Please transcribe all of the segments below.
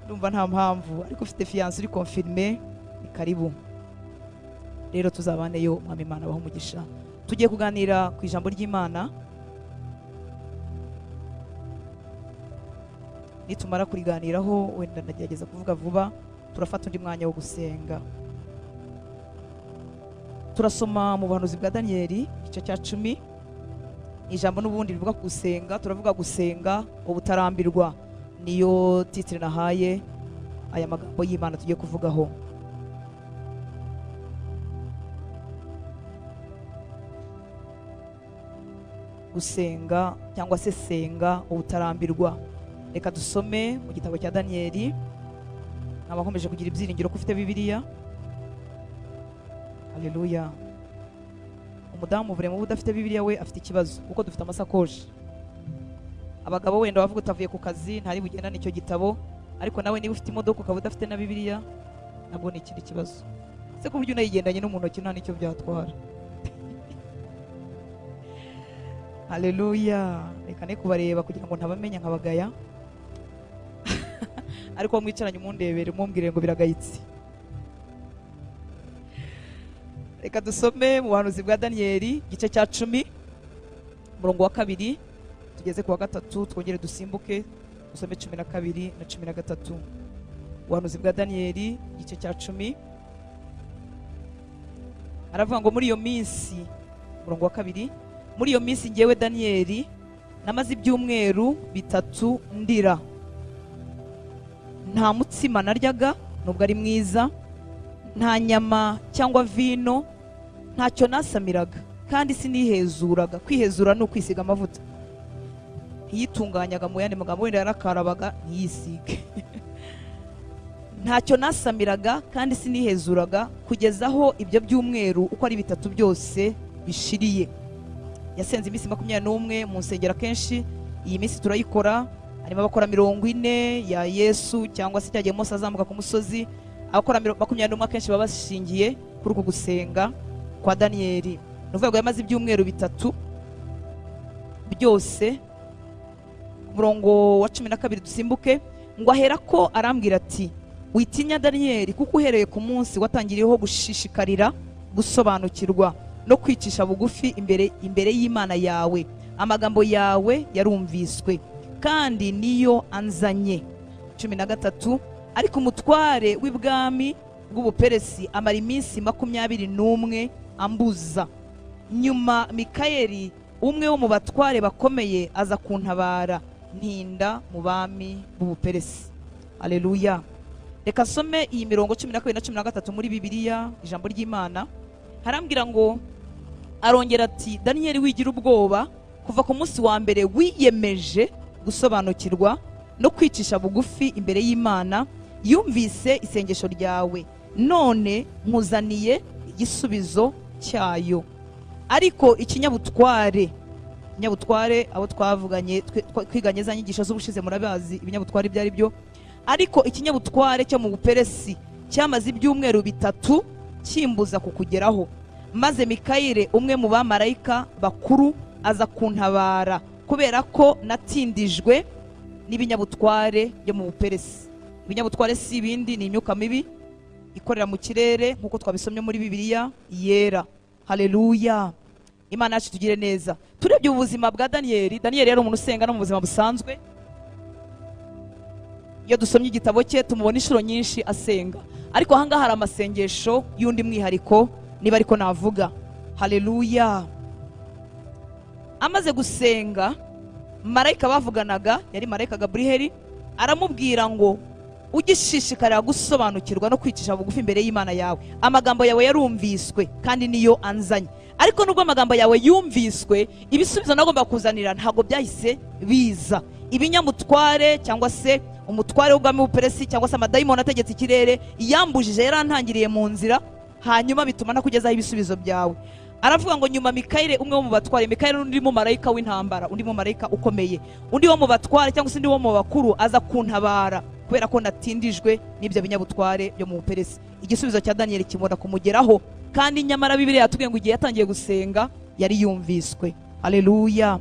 Ndumva nta mpamvu, ariko ufite fiancé uri confirmé ni karibu. Rero tuzabaneyo, Umwami Imana abahe umugisha. Tugiye kuganira ku ijambo ry'Imana. Nitumara kuriganiraho wenda ndagerageza kuvuga vuba, turafata undi mwanya wo gusenga. Turasoma mu buhanuzi bwa Daniyeli igice cya 10. Ijambo n'ubundi rivuga gusenga, turavuga gusenga ubutarambirwa, niyo titre nahaye aya magambo y'Imana tugiye kuvugaho. Gusenga cyangwa se senga ubutarambirwa. Reka dusome mu gitabo cya Daniyeli. Abakomeje kugira ibyiringiro ko ufite Bibiliya. Haleluya. Umudamu vure mu udafite Bibiliya we afite ikibazo, kuko dufite amasakoshi. Abagabo wenda bavuga utavuye ku kazi ntari bugendane icyo gitabo, ariko nawe niba ufite imodoka ukaba udafite na Bibiliya nabwo ni ikindi kibazo. Se ku buryo unayigendanye no mu ntoki nta nicyo byatwara. Haleluya. Reka ne kubareba kugira ngo ntabamenya nkabagaya. Ariko mwicaranye umundebere mumbwire ngo biragayitse. Reka dusome mu buhanuzi bwa Daniyeli igice cya 10 umurongo wa 2 tugeze ku wa 3, twongere dusimbuke dusome 12 na 13. Ubuhanuzi bwa Daniyeli igice cya 10 aravuga ngo muri iyo minsi, umurongo wa 2, muri iyo minsi ngewe Daniyeli namaze ibyumweru 3 ndira, nta mutsima naryaga nubwo ari mwiza, nta nyama cyangwa vino, ntacyo nasamiraga, kandi sinihezuraga. Kwihezura ni ukwisiga amavuta. Ntiyitunganyaga, mu yandi magambo wenda yarakarabaga ntiyisige. Ntacyo nasamiraga kandi sinihezuraga kugeza aho ibyo byumweru uko ari 3 byose bishiriye. Yasenze iminsi 21 mu nsengero kenshi. Iyi minsi turayikora, harimo abakora 40 ya Yesu cyangwa se cyagiye Mose azamuka ku musozi. Abakora 21 akenshi baba bashingiye kuri uku gusenga kwa Daniyeli. Nuvuga ngo yamaze ibyumweru 3 byose. Ku murongo wa 12 dusimbuke, ngo ahera ko arambwira ati witinya Daniyeli, kuko uhereye ku munsi watangiriyeho gushishikarira gusobanukirwa no kwicisha bugufi imbere y'Imana yawe, amagambo yawe yarumviswe kandi niyo anzanye. 13 ariko umutware w'ibwami bw'Ubuperesi amara iminsi 21 ambuza. Nyuma Mikayeli umwe wo mu batware bakomeye aza kuntabara, ntinda mu bami b'Ubuperesi. Haleluya. Reka some iyi mirongo 12 na 13 muri Bibiliya, ijambo ry'Imana. Harambwira ngo arongera ati Daniyeli wigira ubwoba, kuva ku munsi wa mbere wiyemeje gusobanukirwa no kwicisha bugufi imbere y'Imana, yumvise isengesho ryawe, none nkuzaniye igisubizo cyayo. Ariko ikinyabutware, abo twavuganye twiganye za nyigisho z'ubushize murabazi ibinyabutware byari byo. Ariko ikinyabutware cyo mu Buperesi cyamaze ibyumweru 3 kimbuza kukugeraho, maze Mikayire umwe mu bamarayika bakuru aza kuntabara, kubera ko natindijwe n'ibinyabutware byo mu Buperesi. Ibinyabutware si ibindi, ni imyuka mibi ikorera mu kirere nkuko twabisomye muri Bibiliya yera. Haleluya. Imana yacu tugire neza. Turebye ubuzima bwa Daniyeli, Daniyeli yari umuntu usenga no mu buzima busanzwe. Iyo dusomye igitabo cye tumubona inshuro nyinshi asenga, ariko ahangaha hari amasengesho y'undi mwihariko niba ariko navuga. Haleluya. Amaze gusenga, marayika bavuganaga yari marayika Gaburiheli, aramubwira ngo ugishishikarira gusobanukirwa no kwicisha bugufi imbere y'Imana yawe, amagambo yawe yarumviswe kandi niyo anzanye. Ariko nubwo amagambo yawe yumviswe, ibisubizo nagomba kuzanira ntabwo byahise biza. Ibinyamutware cyangwa se umutware w'ubwami bw'Ubuperesi cyangwa se amadayimoni ategetse ikirere yambujije, yarantangiriye mu nzira, hanyuma bituma nakugezaho ibisubizo byawe. Aravuga ngo nyuma Mikayire umwe wo mu batware, Mikayire undi mu marayika w'intambara, undi mu marayika ukomeye, undi wo mu batware cyangwa se undi wo mu bakuru aza kuntabara, kubera ko natindijwe n'ibyo binyabutware byo mu Buperesi. Igisubizo cya Daniyeli kimubona kumugeraho, kandi nyamara Bibiliya yatubwiye ngo igihe yatangiye gusenga yari yumviswe. Haleluya.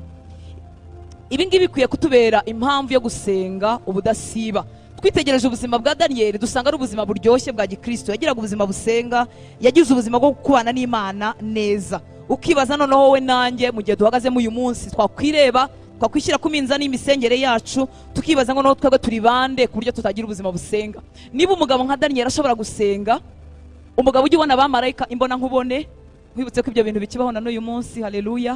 Ibi ngibi bikwiye kutubera impamvu yo gusenga ubudasiba. Twitegereje ubuzima bwa Daniyeli dusanga ari ubuzima buryoshye bwa gikristo. Yagiraga ubuzima busenga, yagize ubuzima bwo kubana n'Imana neza. Ukibaza noneho wowe nanjye mu gihe duhagazemo uyu munsi, twakwireba, twakwishyira ku minzani y'imisengere yacu, tukibaza ngo noneho twebwe turi bande ku buryo tutagira ubuzima busenga. Niba umugabo nka Daniyeli ashobora gusenga, umugabo ujya ubona abamarayika imbona nkubone, nkwibutse ko ibyo bintu bikibaho na n'uyu munsi, haleluya.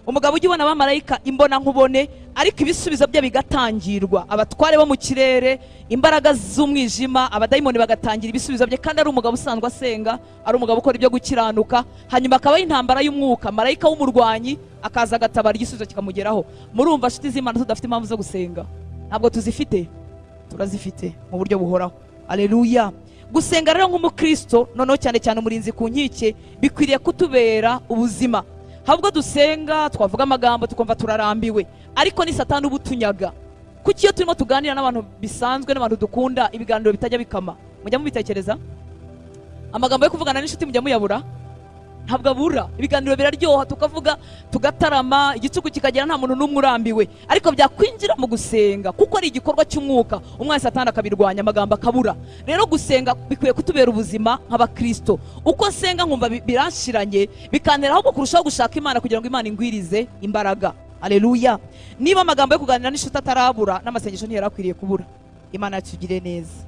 Umugabo ujya ubona abamarayika imbona nkubone, ariko ibisubizo bye bigatangirwa, abatware bo mu kirere, imbaraga z'umwijima, abadayimoni bagatangira ibisubizo bye, kandi ari umugabo usanzwe asenga, ari umugabo ukora ibyo gukiranuka. Hanyuma akabaho intambara y'umwuka, marayika w'umurwanyi akaza agatabara, igisubizo kikamugeraho. Murumva nshuti z'Imana tudafite impamvu zo gusenga? Ntabwo tuzifite, turazifite mu buryo buhoraho. Haleluya. Gusenga rero nk'umukristo, noneho cyane cyane umurinzi ku nkike, bikwiriye kutubera ubuzima. Habwo dusenga twavuga amagambo tukumva turarambiwe, ariko ni Satani ubutunyaga. Kuki iyo turimo tuganira n'abantu bisanzwe, n'abantu dukunda, ibiganiro bitajya bikama? Mujya mubitekereza? Amagambo yo kuvugana n'inshuti mujya muyabura? Ntabwo abura. Ibiganiro biraryoha, tukavuga tugatarama, igicuku kikagera, nta muntu n'umwe urambiwe. Ariko byakwinjira mu gusenga, kuko ari igikorwa cy'umwuka, umwanzi Satani akabirwanya, amagambo akabura. Rero gusenga bikwiye kutubera ubuzima nk'abakristo. Uko nsenga nkumva biranshiranye, bikantera ahubwo kurushaho gushaka Imana kugira ngo Imana ingwirize imbaraga. Haleluya. Niba amagambo yo kuganira n'inshuti atarabura, n'amasengesho ntiyarakwiriye kubura. Imana yatugire neza.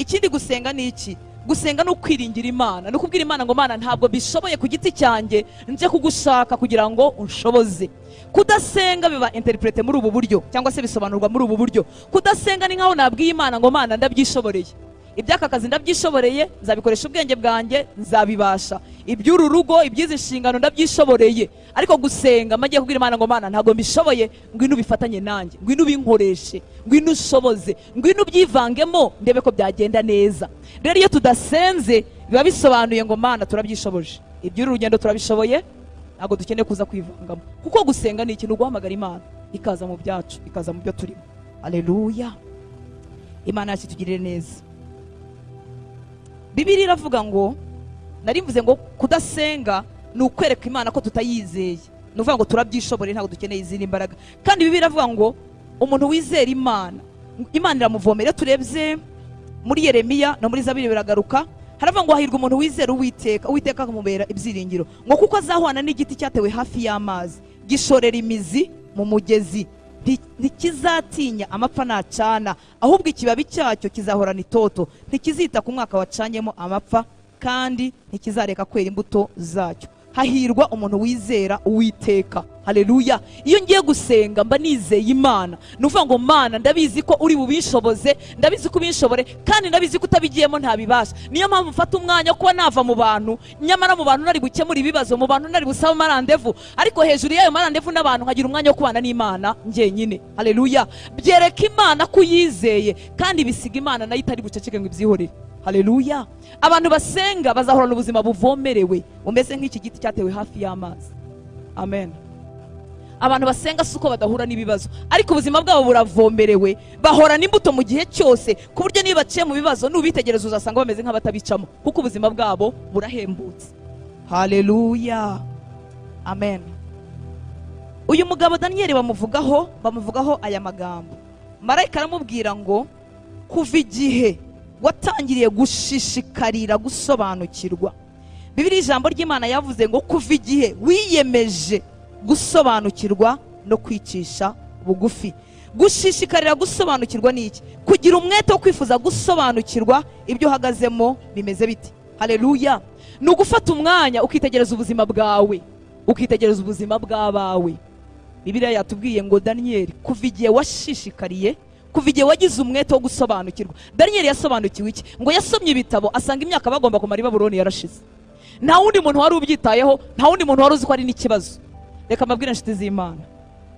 Ikindi gusenga ni iki? Gusenga ni ukwiringira Imana, ni ukubwira Imana ngo Mana ntabwo bishoboye ku giti cyanjye, nje kugushaka kugira ngo unshoboze. Kudasenga biba interprete muri ubu buryo, cyangwa se bisobanurwa muri ubu buryo. Kudasenga ni nkaho nabwiye Imana ngo Mana ndabyishoboreye, iby'aka kazi ndabyishoboreye, nzabikoresha ubwenge bwanjye, nzabibasha, iby'uru rugo, iby'izi nshingano ndabyishoboreye. Ariko gusenga magiye kubwira Imana ngo Mana ntabwo mbishoboye, ngwino ubifatanye nanjye, ngwino ubinkoreshe, ngwino ushoboze, ngwino ubyivangemo ndebe ko byagenda neza. Rero iyo tudasenze biba bisobanuye ngo Mana turabyishoboje, iby'uru rugendo turabishoboye, ntabwo dukeneye kuza kwivangamo. Kuko gusenga ni ikintu guhamagara Imana ikaza mu byacu, ikaza mu byo turimo. Haleluya. Imana yacu itugirire neza. Bibiliya iravuga ngo, nari mvuze ngo kudasenga ni ukwereka Imana ko tutayizeye, ni ukuvuga ngo turabyishoboreye, ntabwo dukeneye izindi mbaraga. Kandi Bibiliya iravuga ngo umuntu wizera Imana, Imana iramuvomera. Iyo turebye muri Yeremiya no muri Zaburi biragaruka, haravuga ngo hahirwa umuntu wizera Uwiteka, Uwiteka akamubera ibyiringiro, ngo kuko azahwana n'igiti cyatewe hafi y'amazi, gishorera imizi mu mugezi, ntikizatinya amapfa nacana, ahubwo ikibabi cyacyo kizahorana itoto, ntikizita ku mwaka wacanyemo amapfa, kandi ntikizareka kwera imbuto zacyo. Hahirwa umuntu wizera Uwiteka. Haleluya. Iyo ngiye gusenga mba nizeye Imana, ni ukuvuga ngo Mana ndabizi ko uri bubishoboze, ndabizi ko ubinshobore, kandi ndabizi ko utabigiyemo ntabibasha. Niyo mpamvu mfata umwanya wo kuba nava mu bantu, nyamara mu bantu nari gukemura ibibazo, mu bantu nari gusaba amarandevu, ariko hejuru y'ayo marandevu n'abantu nkagira umwanya wo kubana n'Imana njyenyine. Haleluya. Byereka Imana ko uyizeye, kandi bisiga Imana nayo itari buceceke ngo ibyihorere. Haleluya. Abantu basenga bazahorana ubuzima buvomerewe, bumeze nk'iki giti cyatewe hafi y'amazi. Amen. Abantu basenga si uko badahura n'ibibazo, ariko ubuzima bwabo buravomerewe, bahorana imbuto mu gihe cyose, ku buryo niba baciye mu bibazo nubitegereza uzasanga bameze nk'abatabicamo, kuko ubuzima bwabo burahembutse. Haleluya. Amen. Uyu mugabo Daniyeli bamuvugaho aya magambo. Marayika aramubwira ngo kuva igihe watangiriye gushishikarira gusobanukirwa. Bibiliya ijambo ry'Imana yavuze ngo kuva igihe wiyemeje gusobanukirwa no kwicisha bugufi. Gushishikarira gusobanukirwa ni iki? Kugira umwete wo kwifuza gusobanukirwa ibyo uhagazemo bimeze bite. Haleluya. Ni ugufata umwanya ukitegereza ubuzima bwawe, ukitegereza ubuzima bw'abawe. Bibiliya yatubwiye ngo Daniyeli kuva igihe washishikariye, kuva igihe wagize umwete wo gusobanukirwa. Daniyeli yasobanukiwe iki? Ngo yasomye ibitabo asanga imyaka bagomba kumara i Babuloni yarashize. Nta wundi muntu wari ubyitayeho, nta wundi muntu wari uzi ko ari n'ikibazo. Reka mbabwire inshuti z'Imana.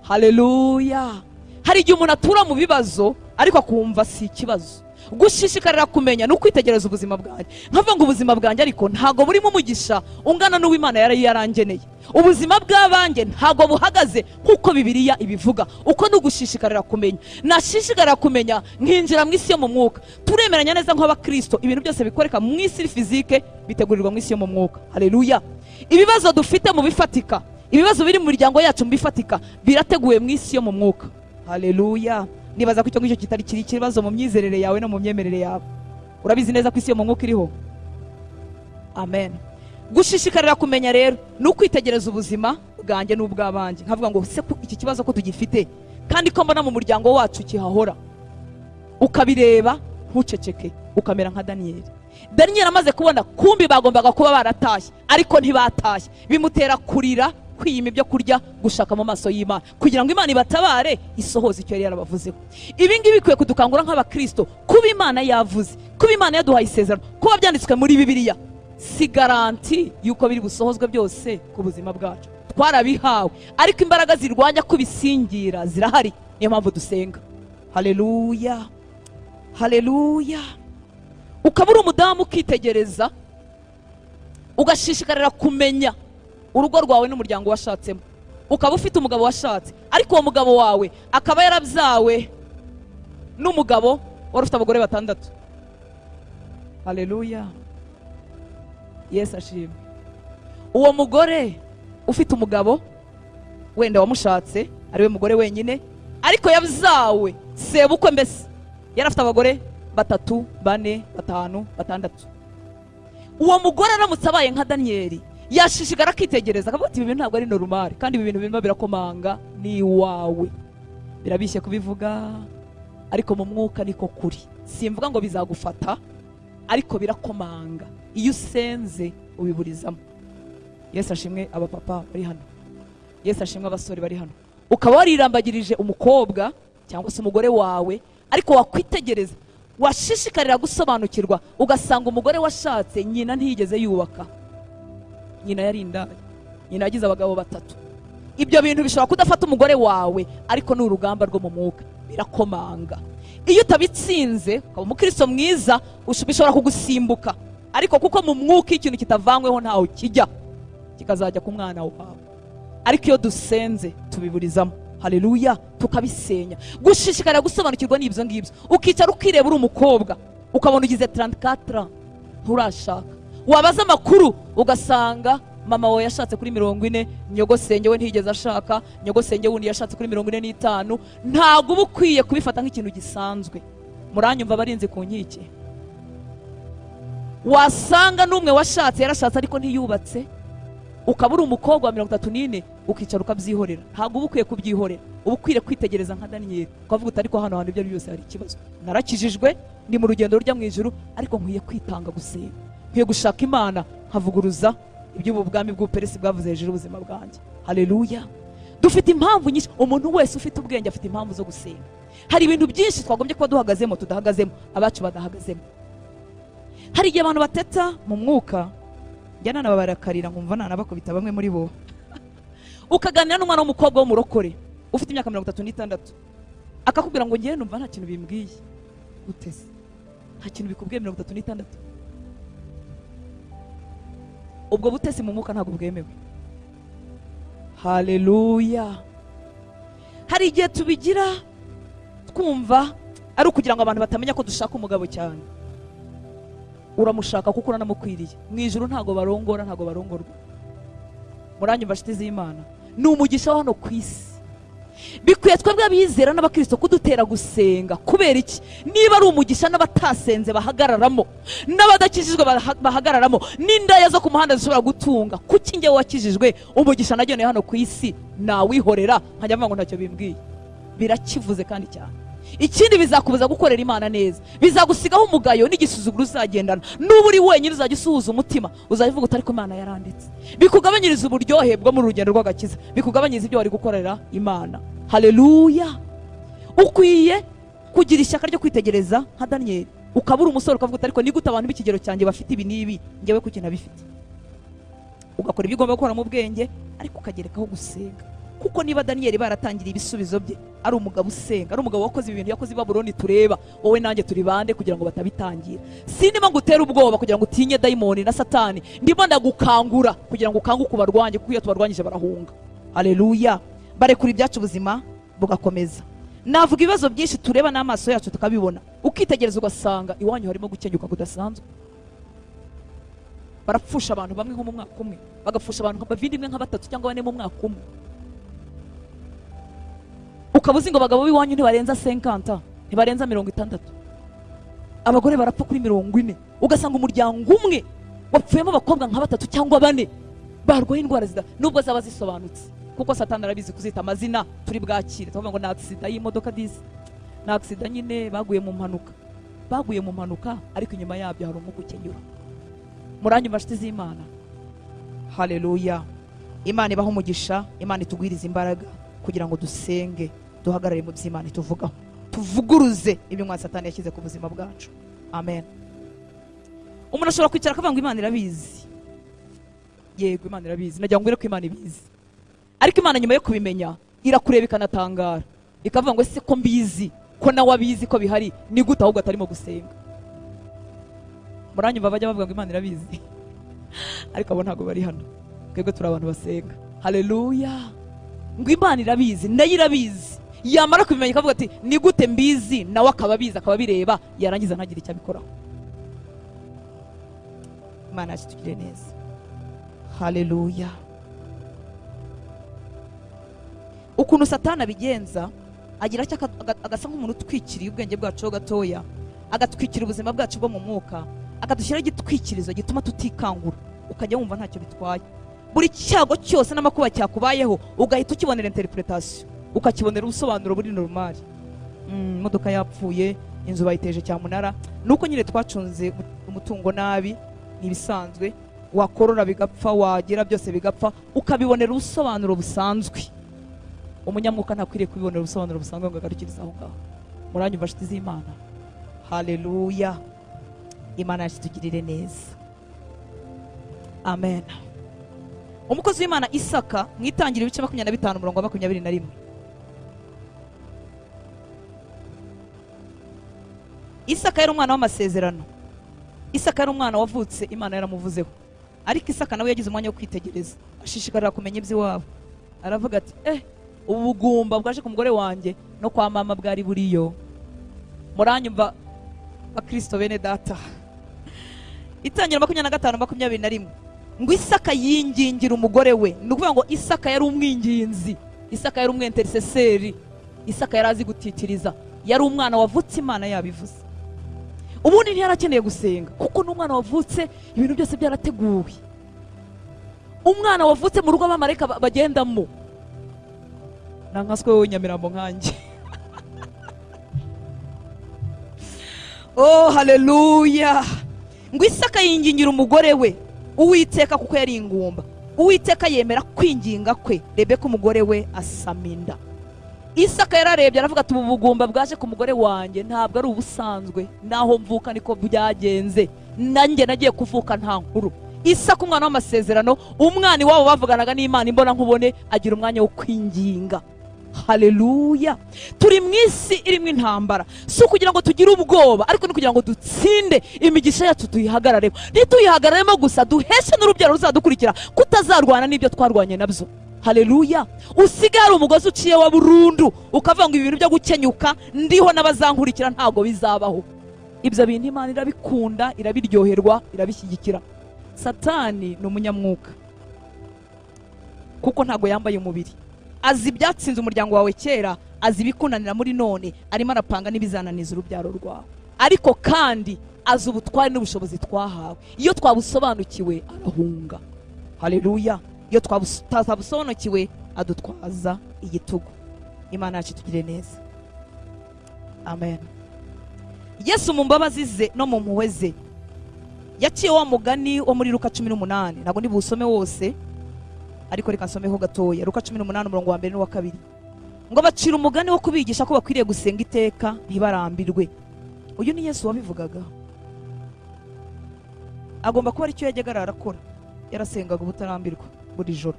Haleluya. Hari igihe umuntu atura mu bibazo ariko akumva si ikibazo. Gushishikarira kumenya ni ukwitegereza ubuzima bwanjye, nkavuga ngo ubuzima bwanjye ariko ntago burimo umugisha ungana n'uw'Imana yari yarangeneye. Ubuzima bw'abanjye ntago buhagaze kuko Bibiliya ibivuga. Uko ni ugushishikarira kumenya. Nashishikarira kumenya nkinjira mu isi yo mu mwuka. Turemeranya neza nk'abakristo, ibintu byose bikoreka mu isi fizike bitegurirwa mu isi yo mu mwuka. Haleluya. Ibibazo dufite mu bifatika, ibibazo biri mu miryango yacu mu bifatika, birateguwe mu isi yo mu mwuka. Haleluya. Nibaza ko icyo ngicyo kitari kiri ikibazo mu myizerere yawe no mu myemerere yawe. Urabizi neza ko isi yo mu mwuka iriho. Amen. Gushishikarira kumenya rero ni ukwitegereza ubuzima bwanjye n'ubw'abanjye, nkavuga ngo se iki kibazo ko tugifite kandi ko mbona mu muryango wacu kihahora. Ukabireba ntuceceke, ukamera nka Daniyeli. Daniyeli amaze kubona kumbi bagombaga kuba baratashye ariko ntibatashye, bimutera kurira, kwiyima ibyo kurya, gushaka mu maso y'Imana kugira ngo Imana ibatabare isohoze icyo yari yarabavuzeho. Ibi ngibi bikwiye kudukangura nk'abakristo. Kuba Imana yavuze, kuba Imana yaduhaye isezerano, kuba byanditswe muri Bibiliya si garanti yuko biri busohozwe byose ku buzima bwacu. Twarabihawe, ariko imbaraga zirwanya kubisingira zirahari. Niyo mpamvu dusenga. Haleluya, haleluya. Ukaba uri umudamu ukitegereza, ugashishikarira kumenya urugo rwawe n'umuryango washatsemo. Ukaba ufite umugabo washatse, ariko uwo mugabo wawe akaba yarabyawe n'umugabo wari ufite abagore 6. Haleluya, Yesu ashimwe. Uwo mugore ufite umugabo wenda wamushatse ariwe mugore wenyine, ariko yabyawe sebukwe, mbese yari afite abagore 3, 4, 5, 6. Uwo mugore aramutse abaye nka Daniyeli, yashishikara akitegereza akavuga ati ibi bintu ntabwo ari normal, kandi ibi bintu birimo birakomanga ni iwawe. Birabishye kubivuga, ariko mu mwuka niko kuri. Simvuga ngo bizagufata, ariko birakomanga. Iyo usenze ubiburizamo. Yesu ashimwe abapapa bari hano, Yesu ashimwe abasore bari hano. Ukaba warirambagirije umukobwa cyangwa se umugore wawe, ariko wakwitegereza, washishikarira gusobanukirwa, ugasanga umugore washatse nyina ntiyigeze yubaka, nyina yari indaya, nyina yagize abagabo 3. Ibyo bintu bishobora kudafata umugore wawe, ariko ni urugamba rwo mu mwuka, birakomanga. Iyo utabitsinze ukaba umukristo mwiza, bishobora kugusimbuka, ariko kuko mu mwuka ikintu kitavanyweho ntaho kijya, kikazajya ku mwana wawe. Ariko iyo dusenze tubiburizamo. Haleluya, tukabisenya. Gushishikara gusobanukirwa n'ibyo ngibyo, ukicara ukireba uri umukobwa, ukabona ugize 34 nturashaka, wabaza amakuru ugasanga mama wawe yashatse kuri 40, nyogosenge we ntiyigeze ashaka, nyogosenge wundi yashatse kuri 45. Ntabwo uba ukwiye kubifata nk'ikintu gisanzwe. Muranyumva barinze ku nkike? Wasanga n'umwe washatse yarashatse ariko ntiyubatse, ukaba uri umukobwa wa 34 ukicara ukabyihorera. Ntabwo uba ukwiye kubyihorera, uba ukwiye kwitegereza nka Daniyeli, ukavuga uti ariko hano hantu ibyo ari byose hari ikibazo, narakijijwe, ndi mu rugendo rujya mu ijuru, ariko nkwiye kwitanga gusenga, nkwiye gushaka Imana, nkavuguruza iby'ubu bwami bw'Ubuperesi bwavuze hejuru y'ubuzima bwanjye. Haleluya. Dufite impamvu nyinshi. Umuntu wese ufite ubwenge afite impamvu zo gusenga. Hari ibintu byinshi twagombye kuba duhagazemo tudahagazemo, abacu badahagazemo. Hari igihe abantu bateta mu mwuka, njya nanababarakarira nkumva nanabakubita bamwe muri bo. Ukaganira n'umwana w'umukobwa w'umurokore ufite imyaka 36, akakubwira ngo ngiye numva nta kintu bimbwiye. Utese nta kintu bikubwiye 36? Ubwo butesi mu mwuka ntabwo bwemewe. Haleluya. Hari igihe tubigira twumva ari ukugira ngo abantu batamenya ko dushaka umugabo cyane. Uramushaka kuko uranamukwiriye. Mu ijuru ntago barongora, ntago barongorwa. Muranyumva nshuti z'Imana? Ni umugisha wa hano ku isi. Bikwiye twebwe abizera n'abakristo kudutera gusenga. Kubera iki? Niba ari umugisha n'abatasenze bahagararamo, n'abadakijijwe bahagararamo, n'indaya zo ku muhanda zishobora gutunga, kuki njye wakijijwe umugisha nageneye hano ku isi nawihorera nkajya mvuga ngo ntacyo bimbwiye? Birakivuze kandi cyane. Ikindi bizakubuza gukorera Imana neza, bizagusigaho umugayo n'igisuzuguro uzagendana. Nuba uri wenyine uzajya usuhuza umutima, uzajya uvuga uti ariko Imana yaranditse. Bikugabanyiriza uburyohe bwo mu rugendo rw'agakiza, bikugabanyiriza ibyo wari gukorera Imana. Haleluya. Ukwiye kugira ishyaka ryo kwitegereza nka Daniyeli, ukaba uri umusore ukavuga uti ariko ni gute abantu b'ikigero cyanjye bafite ibi n'ibi, njyewe kuki ntabifite? Ugakora ibyo ugomba gukora mu bwenge, ariko ukagerekaho gusenga. Kuko niba Daniyeli baratangiriye ibisubizo bye ari umugabo usenga, ari umugabo wakoze ibintu yakoze i Babuloni tureba, wowe nanjye turi bande kugira ngo batabitangira? Sindimo ngutera ubwoba kugira ngo utinye dayimoni na Satani, ndimo ndagukangura kugira ngo ukanguke ubarwanye, kuko iyo tubarwanyije barahunga. Haleluya. Barekura ibyacu ubuzima bugakomeza. Navuga ibibazo byinshi tureba n'amaso yacu tukabibona, ukitegereza ugasanga iwanyu harimo gukenyuka kudasanzwe. Barapfusha abantu bamwe nko mu mwaka umwe, bagapfusha abantu bavindimwe nka 3 cyangwa 4 mu mwaka umwe. Ukaba uzi ngo abagabo b'iwanyu ntibarenza 50, ntibarenza 60, abagore barapfa kuri 40. Ugasanga umuryango umwe wapfuyemo abakobwa nka 3 cyangwa 4 barwaye indwara zida, nubwo zaba zisobanutse, kuko Satani arabizi kuzita amazina turi bwakire. Tuvuga ngo ni accident y'imodoka disi, ni accident nyine, baguye mu mpanuka, baguye mu mpanuka, ariko inyuma yabyo hari umwuka ukenyura. Muranyumva nshuti z'Imana? Haleluya. Imana ibaho umugisha, Imana itugwiriza imbaraga kugira ngo dusenge, duhagarare mu by'Imana ituvugaho, tuvuguruze ibyo mwa Satani yashyize ku buzima bwacu. Amen. Umuntu ashobora kwicara akavuga ngo Imana irabizi. Yego, Imana irabizi, nagira ngo ngwire ko Imana ibizi. Ariko Imana nyuma yo kubimenya irakureba ikanatangara, ikavuga ngo ese ko mbizi, ko nawe abizi ko bihari, ni gute ahubwo atarimo gusenga? Muranyumva bajya bavuga ngo Imana irabizi, ariko abo ntabwo bari hano, twebwe turi abantu basenga. Haleluya. Ngo Imana irabizi, nayo irabizi. Yamara kubimenya ikavuga ati ni gute mbizi, nawe akaba abizi, akaba abireba, yarangiza ntagire icyo abikoraho. Imana yacu itugirire neza. Haleluya. Ukuntu Satani abigenza, agira icyo agasa nk'umuntu utwikiriye ubwenge bwacu ho gatoya, agatwikira ubuzima bwacu bwo mu mwuka, akadushyiraho igitwikirizo gituma tutikangura, ukajya wumva ntacyo bitwaye. Buri cyago cyose n'amakuba cyakubayeho ugahita ukibonera interpretation, ukakibonera ubusobanuro buri normal. Imodoka yapfuye, inzu bayiteje cyamunara, nuko nyine twacunze umutungo nabi, ntibisanzwe, wakorora bigapfa, wagira byose bigapfa, ukabibonera ubusobanuro busanzwe. Umunyamwuka ntakwiriye kubibonera ubusobanuro busanzwe ngo agarukirize aho ngaho. Muranyumva nshuti z'Imana? Haleluya. Imana yacu itugirire neza. Amen. Umukozi w'Imana Isaka mu itangiriro ibice 25 umurongo wa 21. Isaka yari umwana w'amasezerano. Isaka yari umwana wavutse Imana yaramuvuzeho. Ariko Isaka nawe yagize umwanya wo kwitegereza, ashishikarira kumenya iby'iwabo. Aravuga ati ubugumba bwaje ku mugore wanjye no kwa mama bwari buriyo. Muranyumva Bakristo bene data? Itangiriro 25 21. Ngo Isaka yingingira umugore we. Ni ukuvuga ngo Isaka yari umwinginzi, Isaka yari umwintercesseur, Isaka yari azi gutitiriza, yari umwana wavutse Imana yabivuze. Ubundi ntiyarakeneye gusenga kuko n'umwana wavutse ibintu byose byarateguwe. Umwana wavutse mu rugo abamarayika bagendamo, nankaswe wowe Nyamirambo nkanjye. Oh haleluya. Ngo Isaka yingingira umugore we Uwiteka kuko yari ingumba. Uwiteka yemera kwinginga kwe, Rebeka umugore we asama inda. Isaka yararebye aravuga ati ubu bugumba bwaje ku mugore wanjye ntabwo ari ubusanzwe, naho mvuka niko byagenze, nanjye nagiye kuvuka nta nkuru. Isaka umwana w'amasezerano, umwana iwabo bavuganaga n'Imana imbona nkubone, agira umwanya wo kwinginga. Haleluya. Turi mu isi irimo intambara, si ukugira ngo tugire ubwoba, ariko ni kugira ngo dutsinde imigisha yacu tuyihagararemo. Ntituyihagararemo gusa, duheshe n'urubyaro ruzadukurikira kutazarwana n'ibyo twarwanye nabyo. Haleluya. Usigare umugozi uciye wa burundu, ukavuga ngo ibintu byo gukenyuka ndiho n'abazankurikira ntago bizabaho. Ibyo bintu Imana irabikunda, irabiryoherwa, irabishyigikira. Satani ni umunyamwuka kuko ntago yambaye umubiri. Azi ibyatsinze umuryango wawe kera, azi ibikunanira muri none, arimo arapanga n'ibizananiza urubyaro rwawe. Ariko kandi azi ubutware n'ubushobozi twahawe. Iyo twabusobanukiwe arahunga. Haleluya. Iyo twabusobanukiwe adutwaza igitugu. Imana yacu itugirire neza. Amen. Yesu mu mbabazi ze no mu mpuhwe ze yaciye wa mugani wo muri Luka 18. Ntabwo ndi busome wose, ariko reka nsomeho gatoya. Luka 18 umurongo wa 1 n'uwa 2. Ngo bacira umugani wo kubigisha ko bakwiriye gusenga iteka ntibarambirwe. Uyu ni Yesu wabivugaga. Agomba kuba aricyo yajyaga arakora, yarasengaga ubutarambirwa buri joro.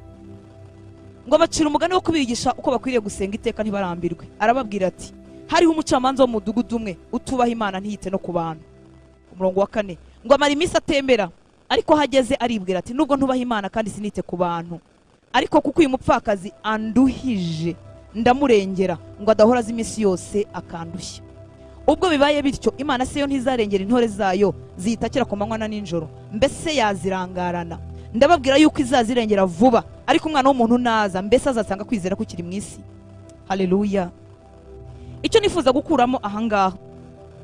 Ngo bacira umugani wo kubigisha uko bakwiriye gusenga iteka ntibarambirwe. Arababwira ati hariho umucamanza wo mu mudugudu umwe utubaha Imana ntiyite no ku bantu. Umurongo wa 4. Ngo amara iminsi atembera, ariko hageze aribwira ati nubwo ntubaha Imana kandi sinite ku bantu, ariko kuko uyu mupfakazi anduhije ndamurengera, ngo adahora azi iminsi yose akandushya. Ubwo bibaye bityo, Imana se yo ntizarengera intore zayo ziyitakira ku manywa na nijoro, mbese yazirangarana? Ndababwira yuko izazirengera vuba. Ariko umwana w'umuntu naza, mbese azasanga kwizera kukiri mu isi? Haleluya. Icyo nifuza gukuramo ahangaha,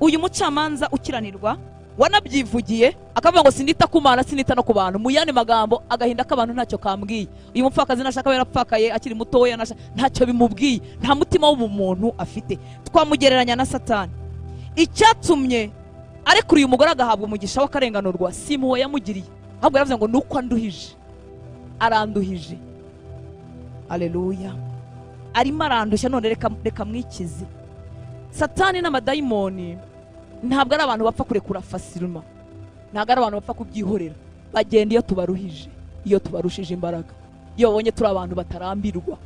uyu mucamanza ukiranirwa wanabyivugiye akavuga ngo sinita ku Mana, sinita no ku bantu. Mu yandi magambo, agahinda k'abantu ntacyo kambwiye. Uyu mupfakazi nashaka we yarapfakaye akiri mutoya, ntacyo bimubwiye, nta mutima w'ubumuntu afite. Twamugereranya na Satani. Icyatumye arekura uyu mugore agahabwa umugisha w'akarenganurwa si impuhwe yamugiriye, ahubwo yaravuze ngo nuko anduhije, aranduhije. Haleluya, arimo arandushya, none reka mwikize. Satani n'amadayimoni ntabwo ari abantu bapfa kurekura facilement, ntabwo ari abantu bapfa kubyihorera. Bagenda iyo tubaruhije, iyo tubarushije imbaraga, iyo babonye turi abantu batarambirwa,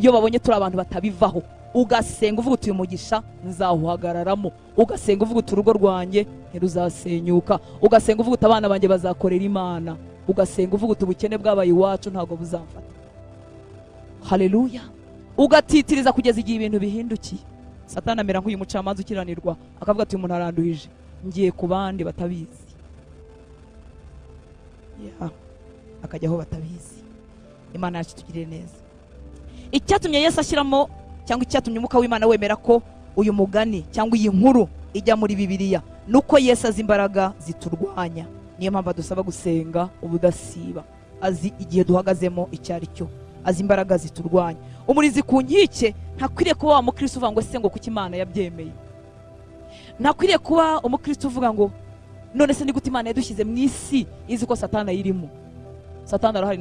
iyo babonye turi abantu batabivaho. Ugasenga uvuga uti uyu mugisha nzawuhagararamo, ugasenga uvuga uti urugo rwanjye ntiruzasenyuka, ugasenga uvuga uti abana banjye bazakorera Imana, ugasenga uvuga uti ubukene bwabaye iwacu ntabwo buzamfata. Haleluya, ugatitiriza kugeza igihe ibintu bihindukiye. Satani amera nk'uyu mucamanza ukiranirwa, akavuga ati uyu muntu aranduhije, ngiye ku bandi batabizi. Akajya aho batabizi. Imana yacu itugirire neza. Icyatumye Yesu ashyiramo, cyangwa icyatumye umwuka w'Imana wemera ko uyu mugani cyangwa iyi nkuru ijya muri Bibiliya, nuko Yesu azi imbaraga ziturwanya. Niyo mpamvu adusaba gusenga ubudasiba. Azi igihe duhagazemo icyo ari cyo, azi imbaraga ziturwanya. Umurinzi ku nkike ntakwiriye kuba wa mukristo uvuga ngo ese ngo kuki Imana yabyemeye. Ntakwiriye kuba umukristo uvuga ngo none se ni gute Imana yadushyize mu isi izi ko Satani ayirimo. Satani arahari.